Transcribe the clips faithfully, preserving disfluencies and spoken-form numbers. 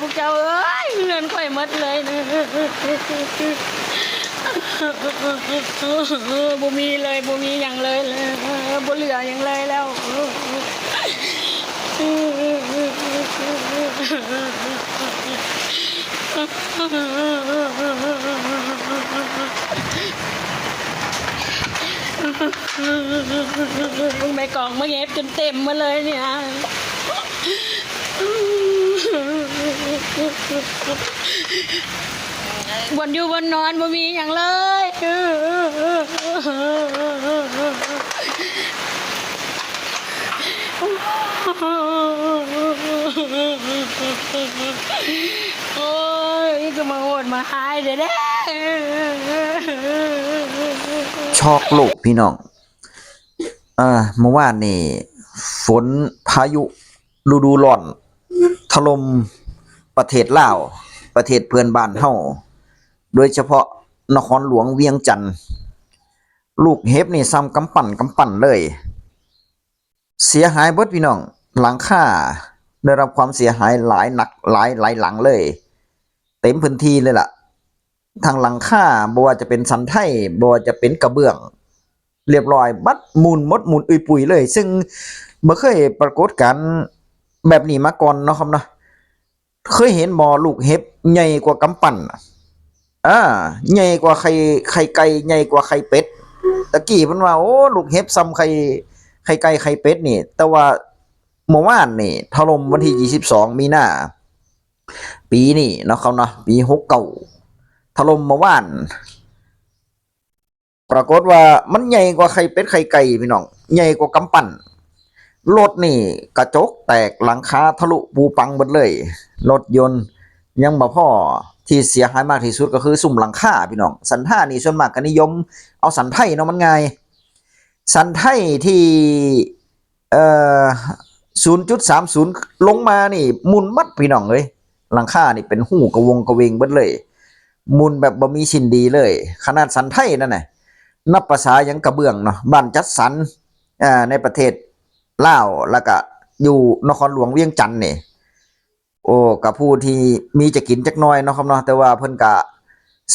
พวกเจ้าเอ้ย เฮือนข่อยหมดเลยนะ บ่มีเลย บ่มีหยังเลย บ่เหลือหยังเลยแล้ว มึงไปกองมาเก็บจนเต็มหมดเลยเนี่ย บ่อนอยู่บ่อนนอนบ่มีหยังเลย โอ้ย ก็มาโหดมาหายเด้อเด้อ ช็อกโลกพี่น้อง อ่า เมื่อวานนี่ฝนพายุฤดูร้อน ถล่มประเทศลาว ประเทศเพื่อนบ้านเฮา โดยเฉพาะนครหลวงเวียงจันทน์ ลูกเห็บนี่ส่ำกำปั้นกำปั้นเลย เสียหายเบิดพี่น้อง หลังคาได้รับความเสียหายหลายหนัก หลายหลายหลังเลย เต็มพื้นที่เลยล่ะ ทั้งหลังคา บ่ว่าจะเป็นสันไท บ่ว่าจะเป็นกระเบื้อง เรียบร้อย บัดหมุนหมด หมุนอุยปุยเลย ซึ่งบ่เคยปรากฏการณ์แบบนี้มาก่อนเนาะครับเนาะ เคยเห็นบ่ ลูกเห็บใหญ่กว่ากำปั้นน่ะ อ่า ใหญ่กว่าไข่ ไข่ไก่ ใหญ่กว่าไข่เป็ด ตะกี้เพิ่นว่า โอ้ ลูกเห็บส่ำไข่ ไข่ไก่ ไข่เป็ดนี่ แต่ว่าเมื่อวานนี่ ถล่มวันที่ยี่สิบสองมีนา ปีนี้เนาะครับเนาะ ปีหกเก้า ถล่มเมื่อวาน ปรากฏว่ามันใหญ่กว่าไข่เป็ดไข่ไก่พี่น้อง ใหญ่กว่ากำปั้น รถนี่กระจกแตก หลังคาทะลุปูปังหมดเลย รถยนต์ยังบ่พอ ที่เสียหายมากที่สุดก็คือซุมหลังคาพี่น้อง สันไทนี่ส่วนมากก็นิยมเอาสันไทเนาะ มันง่าย สันไทที่ เอ่อ ศูนย์จุดสามศูนย์ ลงมานี่หมุนหมดพี่น้องเอ้ย หลังคานี่เป็นฮูกระวงกระเวงเบิดเลย หมุนแบบบ่มีสิ้นดีเลย ขนาดสันไทนั่นน่ะ นับประสาหยังกระเบื้องเนาะ บ้านจัดสรร อ่า ในประเทศลาว แล้วก็อยู่นครหลวงเวียงจันทน์นี่ โอ้ ก็ผู้ที่มีจะกินจักหน่อยเนาะครับเนาะ แต่ว่าเพิ่นก็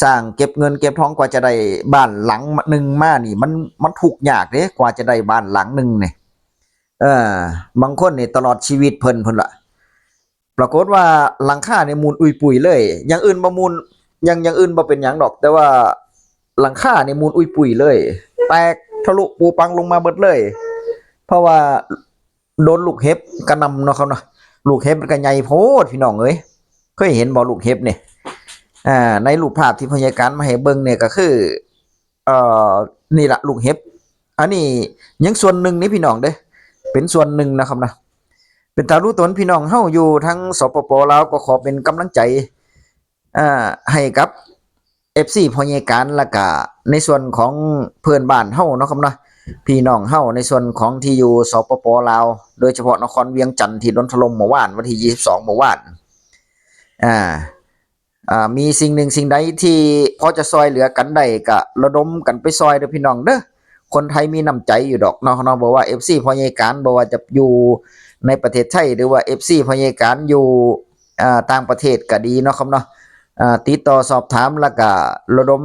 สร้างเก็บเงินเก็บทอง กว่าจะได้บ้านหลังหนึ่งมานี่ มัน มันทุกข์ยากเด้ กว่าจะได้บ้านหลังหนึ่งนี่ เออ บางคนนี่ตลอดชีวิตเพิ่น เพิ่นว่า ปรากฏว่าหลังคานี่หมุนอุยปุยเลย อย่างอื่นบ่หมุน อย่าง อย่างอื่นบ่เป็นหยังดอก แต่ว่าหลังคานี่หมุนอุยปุยเลย แตกทะลุปูปังลงมาเบิดเลย เพราะว่าโดนลูกเห็บกระหน่ำเนาะครับเนาะ ลูกเห็บมันก็ใหญ่โพดพี่น้องเอ้ย เคยเห็นบ่ลูกเห็บนี่ อ่า ในรูปภาพที่พยากรณ์มาให้เบิ่งเนี่ยก็คือ เอ่อ นี่ละลูกเห็บ อันนี้ยังส่วนหนึ่งนี่พี่น้องเด้อ เป็นส่วนหนึ่งนะครับนะ เป็นตารู้ตนพี่น้องเฮาอยู่ทั้ง สปป ลาว ก็ขอเป็นกำลังใจ อ่า ให้กับ เอฟซี พ่อใหญ่การ แล้วก็ในส่วนของเพื่อนบ้านเฮาเนาะครับเนาะ พี่น้องเฮาในส่วนของที่อยู่ สปป ลาว โดยเฉพาะนครเวียงจันทน์ที่โดนถล่มเมื่อวาน วันที่ยี่สิบสองเมื่อวาน อ่า อ่า มีสิ่งหนึ่งสิ่งใดที่พอจะซอยเหลือกันได้ก็ระดมกันไปซอยเด้อพี่น้องเด้อ คนไทยมีน้ำใจอยู่ดอกเนาะ เนาะ บ่ว่า เอฟซี พ่อใหญ่การ บ่ว่าจะอยู่ในประเทศไทย หรือว่า เอฟซี พ่อใหญ่การ อยู่ อ่า ต่างประเทศก็ดีเนาะครับเนาะ อ่า ติดต่อสอบถามแล้วก็ระดม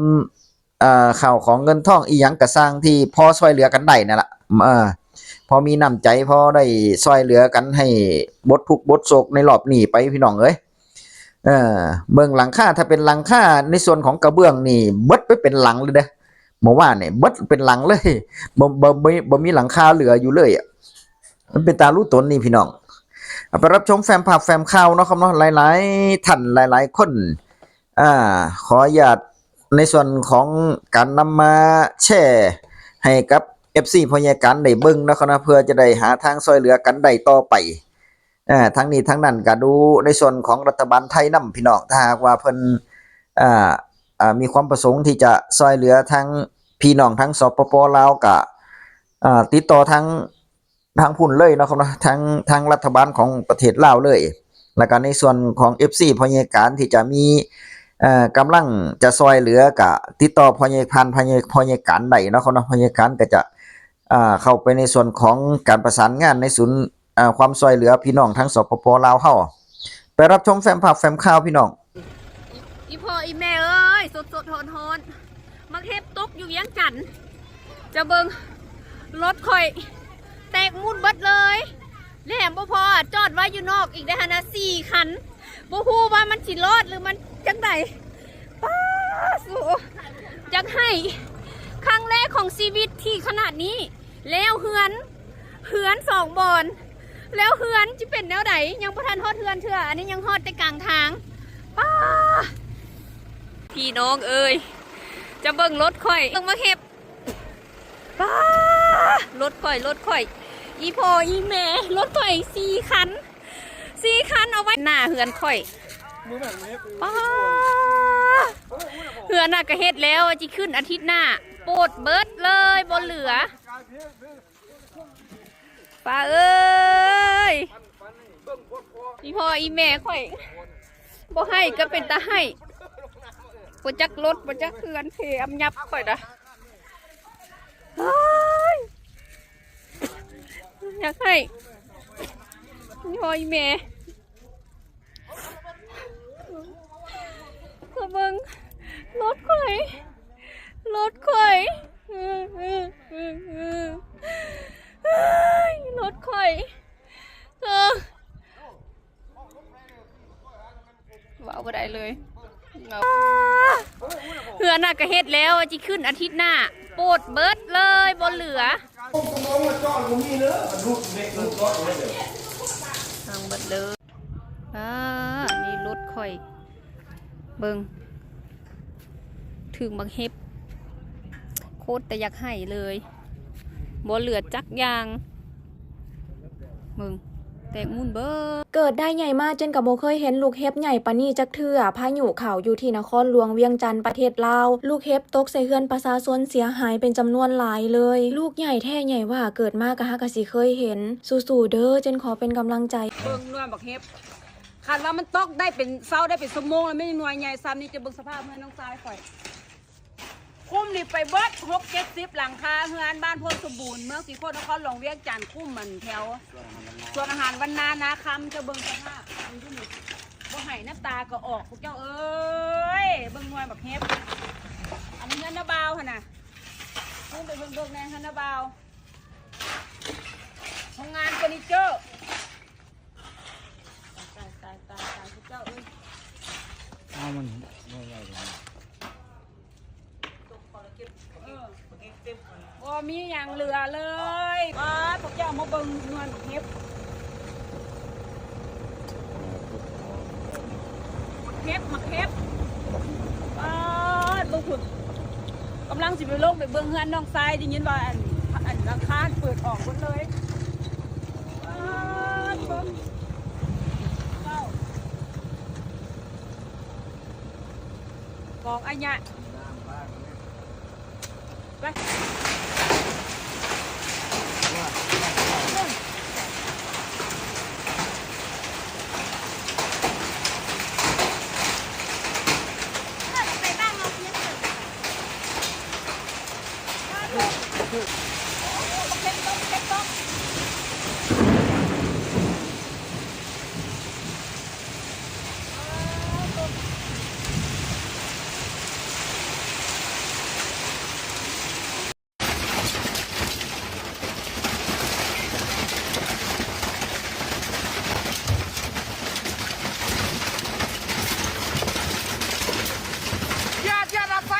อ่า ข้าวของเงินทองอีหยังก็ซ่างที่พอซอยเหลือกันได้นั่นล่ะ อ่า พอมีน้ำใจ พอได้ซอยเหลือกันให้บดทุกข์บดโศกในรอบนี้ไปพี่น้องเอ้ย เออ เบิ่งหลังคา ถ้าเป็นหลังคาในส่วนของกระเบื้องนี่เบิดไปเป็นหลังเลยเด้อ เมื่อวานนี่เบิดเป็นหลังเลย บ่ บ่ บ่ บ่มีหลังคาเหลืออยู่เลยอะ มันเป็นตารู้ตนนี่พี่น้อง เอาไปรับชมแฟ้มภาพแฟ้มข่าวเนาะครับเนาะ หลายๆ ท่านหลายๆ คน อ่า ขออนุญาตในส่วนของการนำมาแชร์ให้กับ เอฟซี พ่อใหญ่การได้เบิ่งเนาะครับเนาะ เพื่อจะได้หาทางซอยเหลือกันได้ต่อไป อ่า ทั้งนี้ทั้งนั้นก็ดูในส่วนของรัฐบาลไทยนำพี่น้อง ถ้าหากว่าเพิ่น อ่า อ่า มีความประสงค์ที่จะซอยเหลือทั้งพี่น้องทั้ง สปป ลาว ก็ อ่า ติดต่อทาง ทางพุ้นเลยเนาะครับเนาะ ทาง ทางรัฐบาลของประเทศลาวเลย แล้วก็ในส่วนของ เอฟซี พ่อใหญ่การที่จะมี เอ่อ กำลังจะซอยเหลือก็ติดต่อพ่อใหญ่ ผ่านพ่อใหญ่ พ่อใหญ่การได้เนาะครับเนาะ พ่อใหญ่การก็จะ อ่า เข้าไปในส่วนของการประสานงานในศูนย์ อ่า ความซอยเหลือพี่น้องทั้ง สปป ลาว เฮา ไปรับชมแฟ้มภาพแฟ้มข่าวพี่น้อง อีพ่ออีแม่เอ้ย สดๆ ฮ้อนๆ หมากเห็บตกอยู่เวียงจันทน์ จะเบิ่ง รถข่อย แตกหมุนเบิดเลย และแถมบ่พอ จอดไว้อยู่นอกอีกเด้หั่นนะ สี่คัน บ่ฮู้ว่ามันสิรอดหรือมันจั่งใด ป๊าด สู อยากไห้ ครั้งแรกของชีวิตที่ขนาดนี้ แล้วเฮือน เฮือนสองบอน แล้วเฮือนจะเป็นแนวใด ยังบ่ทันฮอดเฮือนเทื่อ อันนี้ยังฮอดแต่กลางทาง ป๊าด พี่น้องเอ้ย จะเบิ่งรถข่อย เบิ่งหมากเห็บ ป๊าด รถข่อย รถข่อย อีพ่ออีแม่ รถข่อยสี่คัน สี่คันเอาไว้หน้าเฮือนข่อย ป๊าด เฮือนน่ะก็เฮ็ดแล้ว จิขึ้นอาทิตย์หน้า โปดเบิดเลย บ่เหลือ ป้าเอ้ย อีพ่ออีแม่ข่อย บ่ไห้ก็เป็นตาไห้ บ่จักรถ บ่จักเฮือน เพอำยับข่อยนะ เฮ้ย อยากไห้ อีพ่ออีแม่ มาเบิ่ง รถข่อย รถข่อย เฮ้ย รถข่อย เออ เว้าบ่ได้เลย เฮือนน่ะก็เฮ็ดแล้ว จิขึ้นอาทิตย์หน้า โปดเบิดเลย บ่เหลือ ทางเบิดเลย อ่า นี่รถข่อย เบิ่ง ถืกหมากเห็บ โคตรแต่อยากไห้เลย บ่เหลือจักอย่าง เบิ่ง แตกหมุนเบิด เกิดได้ใหญ่มาจนกะบ่เคยเห็นลูกเห็บใหญ่ปานนี้จักเทื่อ พายุเข้าอยู่ที่นครหลวงเวียงจันทน์ประเทศลาว ลูกเห็บตกใส่เฮือนประชาชนเสียหายเป็นจำนวนหลายเลย ลูกใหญ่แท้ใหญ่ว่า เกิดมากะหากะสิเคยเห็น สู้ๆ เด้อ เจนขอเป็นกำลังใจ เบิ่งหน่วยบักเห็บ คันว่ามันตกได้เป็นเช้าได้เป็นชั่วโมงแล้ว ไม่หน่วยใหญ่ซ้ำนี่ จะเบิ่งสภาพเฮือนน้องชายข่อย คุ้มนี่ไปเบิดหกเจ็ดสิบหลังคาเฮือนบ้านโพนสมบูรณ์ เมืองศรีโคตรนครหลวงเวียงจันทน์ คุ้มมันแถวสวนอาหารวันนานาคำ จะเบิ่งสภาพมันอยู่นี่ บ่ไห้น้ำตาก็ออก พวกเจ้าเอ้ย เบิ่งหน่วยบักเห็บ อันนี้เฮือนน้าบ่าวหั่นน่ะ คุ้มไปเบิ่งเบิ่งแน่เฮือนน้าบ่าว โรงงานเฟอร์นิเจอร์ ตาย ตาย ตาย ตาย พระเจ้าเอ้ย เอามันไม่ไหวแล้ว เออ บ่มีหยังเหลือเลย ว้า พวกเจ้ามาเบิ่งหน่วยบักเห็บ หมากเห็บ หมากเห็บ ป๊าด เบิ่งพุ้น กำลังสิไปลงไปเบิ่งเฮือนน้องชาย ได้ยินว่าอัน อันหลังคาเปิดออกหมดเลย ป๊าด เบิ่ง เจ้า กองอะหยะ ไป อย่า อย่าดับไฟ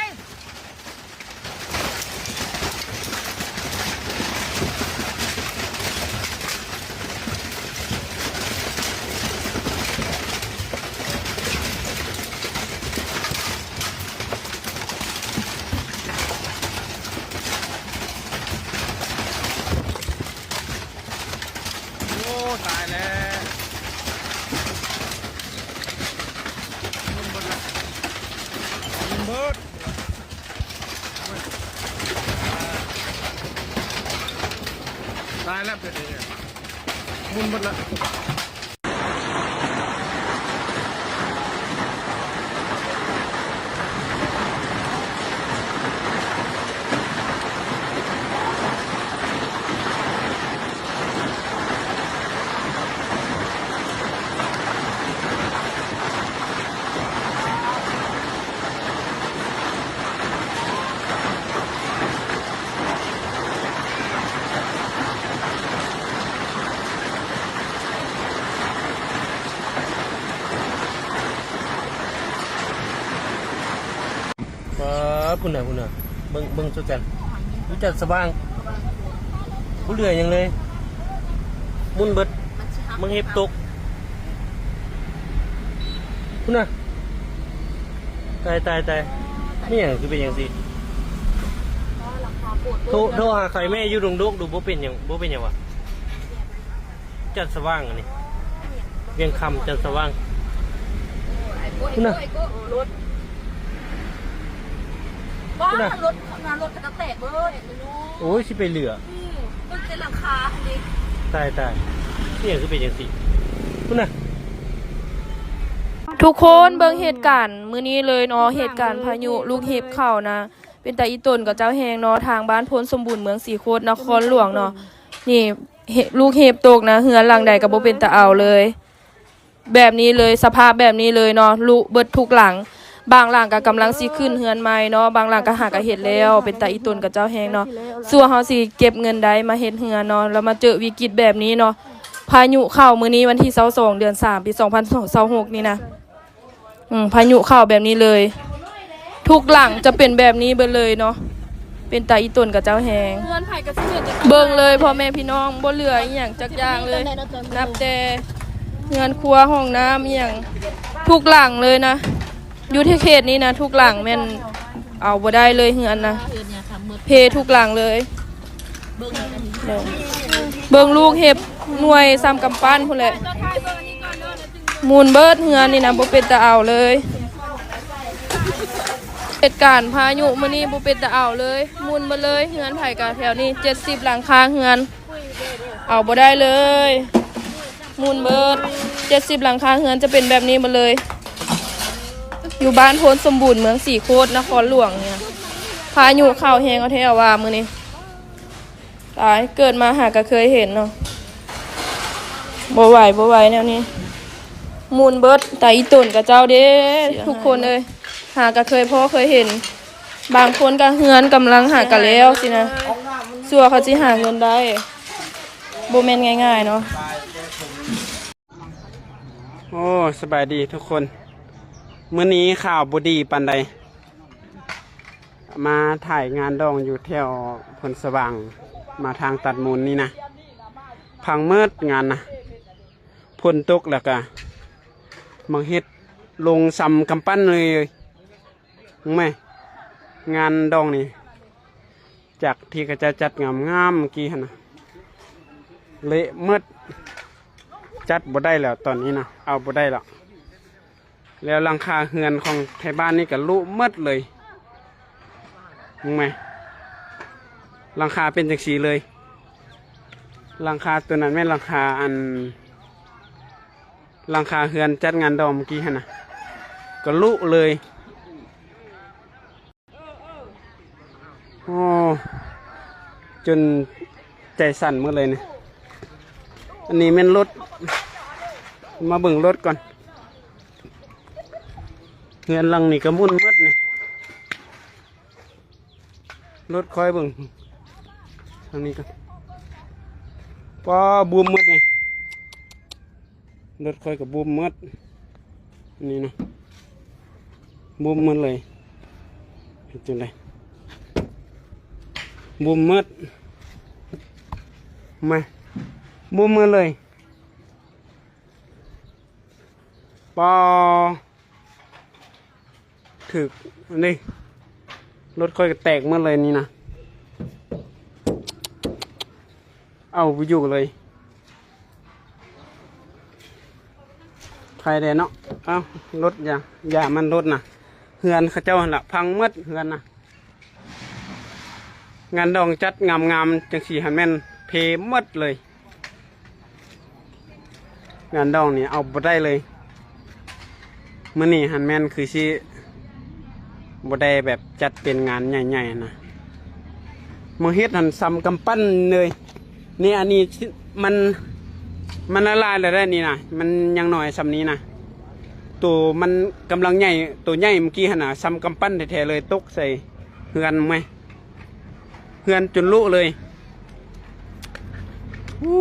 โอ้ ตายแล้ว มันเบิดละ มันเบิด ตายแล้ว เป็นไง มุนหมดละ โอ้ พุ้นน่ะพุ้นน่ะ เบิ่งเบิ่งสุดจันทร์ สุดจันทร์สว่าง บ่เหลือหยังเลย มุ่นเบิด เบิ่งเห็บตก พุ้นน่ะ ตายตายตาย นี่หยังคือเป็นจังซี่ โทรโทรหาไข่แม่อยู่ดงดกดู บ่เป็นหยังบ่เป็นหยังวะ จันทร์สว่างอันนี้ เวียงคำจันทร์สว่าง พุ้นน่ะ รถ บ้า พุ้นน่ะ รถ รถกระแตกเบิด โอ้ย สิไปเหลือ อืม มันเป็นหลังคาอันนี้ ตายตาย นี่หยังคือเป็นจังซี่ พุ้นน่ะ ทุกคนเบิ่งเหตุการณ์มื้อนี้เลยเนาะ เหตุการณ์พายุลูกเห็บเข้านะ เป็นตาอีตนกับเจ้าแฮงเนาะ ทางบ้านโพนสมบูรณ์ เมืองศรีโคตร นครหลวงเนาะ นี่ เห็บ ลูกเห็บตกนะ เฮือนหลังใดก็บ่เป็นตาเอาเลย แบบนี้เลย สภาพแบบนี้เลยเนาะ ลุเบิดทุกหลัง บางหลังก็กำลังสิขึ้นเฮือนใหม่เนาะ บางหลังก็หากะเฮ็ดแล้ว เป็นตาอีตนกับเจ้าแฮงเนาะ สั่วเฮาสิเก็บเงินได้มาเฮ็ดเฮือนเนาะ แล้วมาเจอวิกฤตแบบนี้เนาะ พายุเข้ามื้อนี้วันที่ซาวสอง เดือนสาม ปีสองพันซาวหกนี่นะ อืม พายุเข้าแบบนี้เลย ทุกหลังจะเป็นแบบนี้เบิดเลยเนาะ เป็นตาอีตนกับเจ้าแฮง เฮือนไผก็สิเฮ็ดจั่งซี้ เบิ่งเลยพ่อแม่พี่น้อง บ่เหลืออีหยังจักอย่างเลย นับแต่เฮือนครัวห้องน้ำอีหยัง ทุกหลังเลยนะ อยู่ที่เขตนี้นะ ทุกหลังแม่นเอาบ่ได้เลยเฮือนนะ เพทุกหลังเลย เบิ่งลูกเห็บหน่วยส่ำกำปั้นพุ้นแหละ มุ่นเบิดเฮือนนี่นะ บ่เป็นตาเอาเลย เหตุการณ์พายุมื้อนี้บ่เป็นตาเอาเลย มุ่นเบิดเลย เฮือนไผกะแถวนี้ เจ็ดสิบหลังคาเฮือน เอาบ่ได้เลย มุ่นเบิด เจ็ดสิบหลังคาเฮือนจะเป็นแบบนี้หมดเลย อยู่บ้านโพนสมบูรณ์ เมืองศรีโคตร นครหลวงเนี่ย พายุเข้าแฮงเอาแท้ว่ามื้อนี้ ตาย เกิดมาหากะเคยเห็นเนาะ บ่ไหว บ่ไหวแนวนี้ มุ่นเบิด ตาอีตนกับเจ้าเด้ เสียหาย ทุกคนเอ้ย หากะเคยพ้อเคยเห็น บางคนกะเฮือนกำลังหากะแล้วสินะ สั่วเขาสิหาเงินได้ บ่แม่นง่ายๆเนาะ โอ้ สบายดีทุกคน มื้อนี้ข่าวบ่ดีปานใด มาถ่ายงานดองอยู่แถวโพนสว่าง มาทางตัดมูลนี่นะ พังเมิดงานนะ ฝนตกแล้วกะ หมากเห็ดลงส่ำกำปั้นเลย รู้ไหม งานดองนี่ จากที่เขาเจ้าจัดงามๆเมื่อกี้หั่นนะ เละเมิด จัดบ่ได้แล้วตอนนี้นะ เอาบ่ได้แล้ว แล้วหลังคาเฮือนของไทบ้านนี่ก็ลุเมิดเลย รู้ไหม หลังคาเป็นจังซี่เลย หลังคาตัวนั้นแม่นหลังคาอัน หลังคาเฮือนจัดงานดองเมื่อกี้หั่นนะ ก็ลุเลย โอ้ จนใจสั่นหมดเลยเนี่ย อันนี้แม่นรถ มาเบิ่งรถก่อน เฮือนหลังนี้ก็มุ่นเมิดนี่ รถค่อยเบิ่ง ทางนี้ก่อน ป้า บุมเมิดนี่ รถค่อยก็บุมเมิด นี่นะ บุมเมิดเลย เฮ็ดจั่งใด บุมเมิด มา บุมเมิดเลย ปอ ถืกอันนี้ รถค่อยก็แตกเมิดเลยนี่นะ เอาบ่อยู่เลย ไผแดเนาะ เอ้า รถอย่า อย่ามันรถนะ เฮือนเขาเจ้าหั่นละ พังเมิดเฮือนนะ งานดองจัดงามๆจังซี่หั่นแม่นเพเมิดเลย งานดองนี่เอาบ่ได้เลย มื้อนี้หั่นแม่นคือสิบ่ได้แบบจัดเป็นงานใหญ่ๆนะ หมากเห็ดหั่นส่ำกำปั้นเลย นี่อันนี้มัน มันละลายแล้วได้นี่นะ มันยังน้อยส่ำนี้นะ ตัวมันกำลังใหญ่ ตัวใหญ่เมื่อกี้หั่นน่ะ ส่ำกำปั้นแท้ๆเลย ตกใส่เฮือนไหม เฮือนจนลุเลย อู้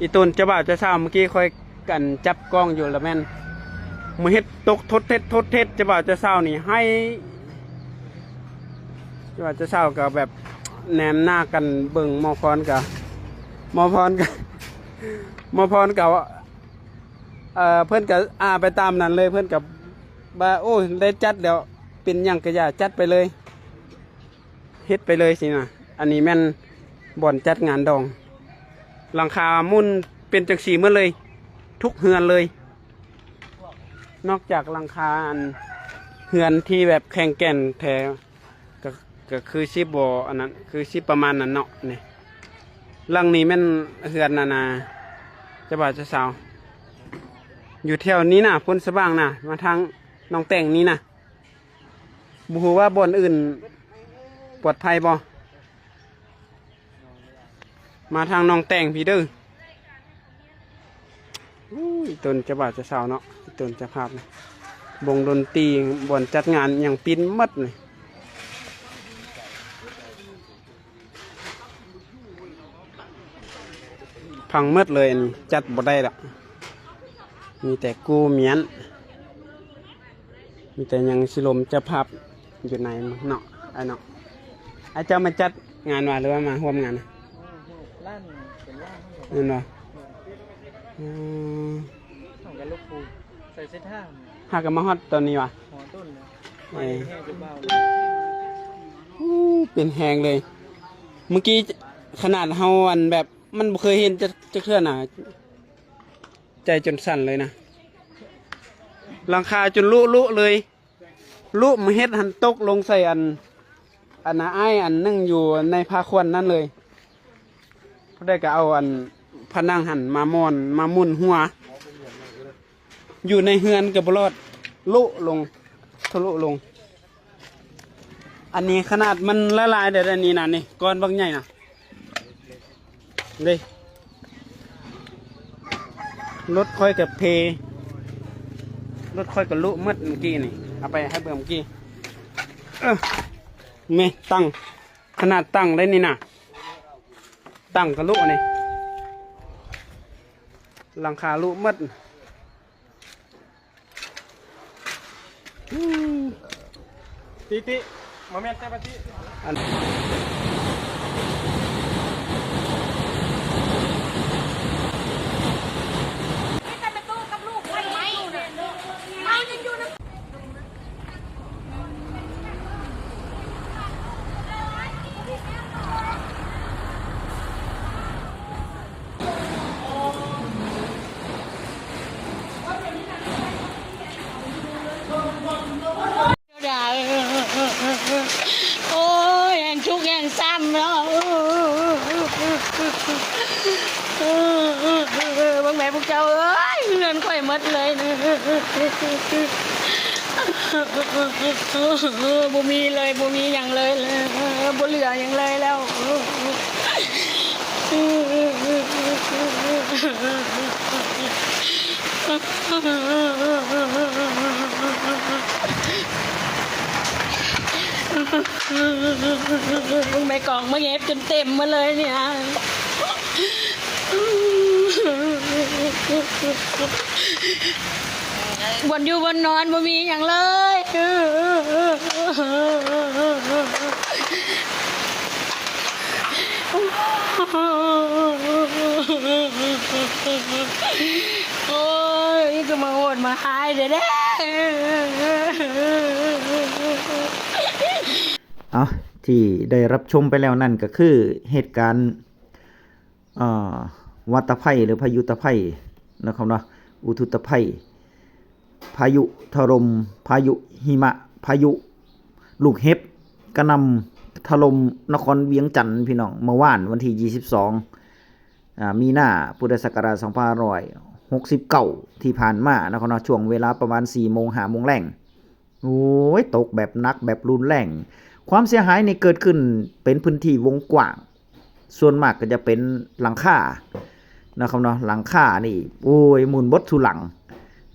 อีตนเจ้าบ่าวเจ้าสาวเมื่อกี้ค่อยกันจับกล้องอยู่ละแม่น หมากเห็ดตกทดเท็ดทดเท็ด เจ้าบ่าวเจ้าสาวนี่ไห้ ว่าเจ้าสาวก็แบบแนมหน้ากันเบิ่งหมอพรก็ หมอพรก็ หมอพรก็ เอ่อ เพิ่นก็อ่าไปตามนั้นเลย เพิ่นก็ว่า โอ้ย ได้จัดแล้ว เป็นหยังก็อย่าจัดไปเลย เฮ็ดไปเลยสินะ อันนี้แม่นบ่อนจัดงานดอง หลังคามุนเป็นจังซี่หมดเลย ทุกเฮือนเลย นอกจากหลังคาอันเฮือนที่แบบแข็งแกร่งแท้ ก็ ก็คือสิบ่อันนั้น คือสิประมาณนั้นเนาะ นี่ หลังนี้แม่นเฮือนนานา เจ้าบ่าวเจ้าสาว อยู่แถวนี้นะ โพนสว่างนะ มาทางหนองแต้งนี้นะ บ่ฮู้ว่าบ่อนอื่นปลอดภัยบ่ มาทางหนองแต้งพี้เด้อ อู้ย ตนเจ้าบ่าวเจ้าสาวเนาะ ตนเจ้าภาพนะ วงดนตรี บ่อนจัดงานหยังปิดหมดนี่ พังหมดเลย อันนี้จัดบ่ได้ละ มีแต่กู้เมียน มีแต่ยังสิลมเจ้าภาพอยู่ในเนาะ ไอ้เนาะ ไอ้เจ้ามาจัดงานวะ หรือว่ามาร่วมงานนะ ร้านเป็นร้าน นั่นวะ อืม ของกันลูกปู ใส่เสื้อท่า หากนมาฮอดตอนนี้วะ หัวต้นเลย เออ แห้งจนเบาเลย อู้ เป็นแฮงเลย เมื่อกี้ขนาดเฮาอันแบบ มันบ่เคยเห็นจัก จักเทื่อนะ ใจจนสั่นเลยนะ หลังคาจนลุลุเลย ลุมาเฮ็ดหันตกลงใส่อัน อันน่ะ อ้ายอันนึ่งอยู่ในผ้าควันนั่นเลย ผู้ใดก็เอาอันผนังหันมาม่อน มาหมุนหัว อยู่ในเฮือนก็บ่รอด ลุลง ทะลุลง อันนี้ขนาดมันละลายได้ อันนี้นะ นี่ ก้อนบักใหญ่นะ เด้ รถค่อยกับเพ รถค่อยกับลุหมดเมื่อกี้นี่ เอาไปให้เบิ่งเมื่อกี้ เออ แม่ ตั้ง ขนาดตั้งได้นี่นะ ตั้งกับลุนี่ หลังคาลุหมด ติติ มาแม่นแต่ปะติ อัน นี่แต่เป็นตู้กับลูกไว้ไหม ไม่ยังอยู่นะ โอ้ย แห่งทุกข์แห่งซ้ำเนาะ เบิ่งแม่พวกเจ้าเอ้ย เฮือนข่อยหมดเลย บ่มีเลย บ่มีหยังเลย บ่เหลือหยังเลยแล้ว แม่กองมาเย็บจนเต็มหมดเลยเนี่ย บ่อนอยู่บ่อนนอนบ่มีหยังเลย โอ้ย คือมาโหดมาฮ้ายแท้ๆ เอา ที่ได้รับชมไปแล้วนั่นก็คือเหตุการณ์ เอ่อ วัตภัยหรือพายุตภัยนะครับเนาะ อุทกภัย พายุถล่ม พายุหิมะ พายุลูกเห็บ กระหน่ำถล่มนครเวียงจันทน์พี่น้อง เมื่อวานวันที่ยี่สิบสอง อ่า มีนา พุทธศักราชสองพันห้าร้อยหกสิบเก้า ที่ผ่านมานะครับเนาะ ช่วงเวลาประมาณสี่โมง ห้าโมงแลง โอ้ย ตกแบบหนักแบบรุนแรง ความเสียหายนี่เกิดขึ้นเป็นพื้นที่วงกว้าง ส่วนมากก็จะเป็นหลังคานะครับเนาะ หลังคานี่ โอ้ย หมุนเบิดสู่หลัง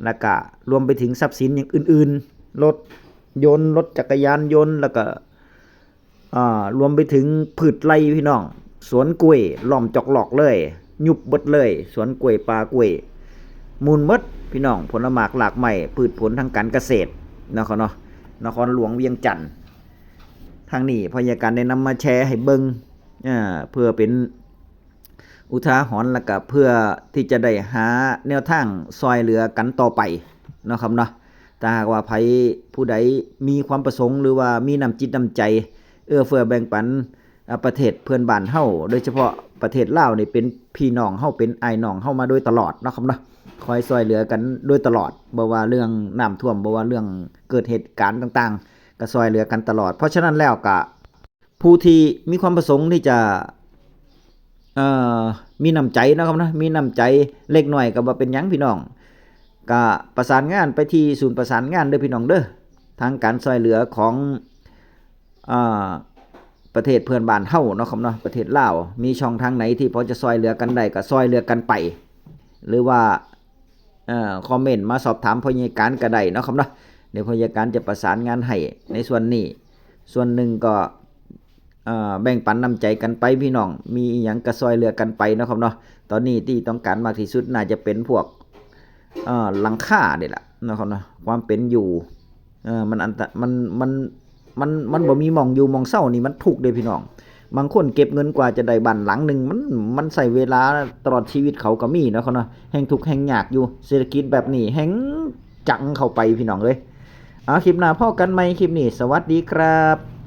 แล้วก็รวมไปถึงทรัพย์สินอย่างอื่นๆ รถยนต์ รถจักรยานยนต์ แล้วก็ อ่า รวมไปถึงพืชไร่พี่น้อง สวนกล้วยล้อมจอกหลอกเลย ยุบเบิดเลย สวนกล้วย ป่ากล้วย หมุนเบิดพี่น้อง ผลหมากหลากไม้ พืชผลทางการเกษตรนะครับเนาะ นครหลวงเวียงจันทน์ ทางนี้พยาการได้นำมาแชร์ให้เบิ่ง อ่า เพื่อเป็นอุทาหรณ์ แล้วก็เพื่อที่จะได้หาแนวทางซอยเหลือกันต่อไปเนาะครับเนาะ ถ้าหากว่าไผผู้ใดมีความประสงค์ หรือว่ามีน้ำจิตน้ำใจ เอื้อเฟื้อแบ่งปัน อ่า ประเทศเพื่อนบ้านเฮา โดยเฉพาะประเทศลาวนี่เป็นพี่น้องเฮา เป็นอ้ายน้องเฮามาโดยตลอดเนาะครับเนาะ คอยซอยเหลือกันโดยตลอด บ่ว่าเรื่องน้ำท่วม บ่ว่าเรื่องเกิดเหตุการณ์ต่างๆ ก็ซอยเหลือกันตลอด เพราะฉะนั้นแล้วก็ผู้ที่มีความประสงค์ที่จะ เอ่อ มีน้ำใจเนาะครับเนาะ มีน้ำใจเล็กน้อยก็บ่เป็นหยังพี่น้อง ก็ประสานงานไปที่ศูนย์ประสานงานเด้อพี่น้องเด้อ ทางการซอยเหลือของ อ่า ประเทศเพื่อนบ้านเฮาเนาะครับเนาะ ประเทศลาว มีช่องทางไหนที่พอจะซอยเหลือกันได้ก็ซอยเหลือกันไป หรือว่า เอ่อ คอมเมนต์มาสอบถามพยาการก็ได้เนาะครับเนาะ เดี๋ยวพยาการจะประสานงานให้ในส่วนนี้ ส่วนหนึ่งก็ เอ่อ แบ่งปันน้ำใจกันไปพี่น้อง มีอิหยังก็ซอยเหลือกันไปเนาะครับเนาะ ตอนนี้ที่ต้องการมากที่สุดน่าจะเป็นพวก เอ่อ หลังคานี่แหละเนาะครับเนาะ ความเป็นอยู่ เอ่อ มันอันตะ มัน มัน มัน มันบ่มีหม่องอยู่หม่องเซานี่มันทุกข์เด้พี่น้อง บางคนเก็บเงินกว่าจะได้บ้านหลังหนึ่ง มัน มันใช้เวลาตลอดชีวิตเขาก็มีเนาะครับเนาะ แฮ่งทุกข์แฮ่งยากอยู่ เศรษฐกิจแบบนี้แฮ่งจังเข้าไปพี่น้องเอ้ย เอา คลิปหน้าพ้อกันใหม่ คลิปนี้ สวัสดีครับ